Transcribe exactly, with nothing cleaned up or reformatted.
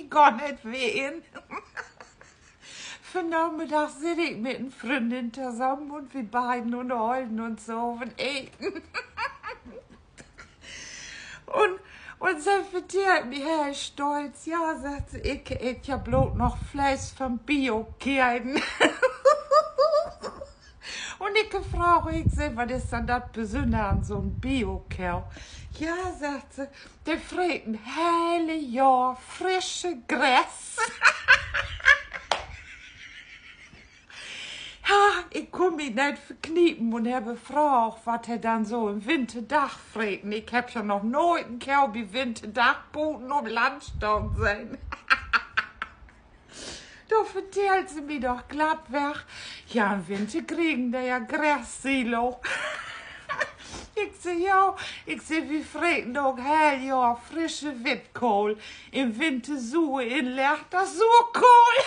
gor neet weer in. Vannamiddag sitt ik mit en Fründin tosamen un wi beiden ünnerhollen uns so över Eten. Un, un se vertellt mi heel stolt: Ja, seggt se, ik eet ja bloot noch Fleesch van Bio-Keeden. Un ik fraag, ik segg: Wat is denn dat Besünnere an so'n Bio-Koh? Ja, seggt se, de freet en hele Johr frische Gras. Ja, ik kunn mi neet verkniepen un hebb fraagt, wat he denn so in Winterdag freten. Ik hebb ja noch nooit en Koh bi Winterdag buten op Land stahn sehn. Do vertellt se mi doch glatt weg: Ja, in Winter kriegen de ja Grassilo. Ik segg: Jo, ik segg, wi freten ok heel Johr frische Wittkohl, in Winter suur inleggt as Suerkohl.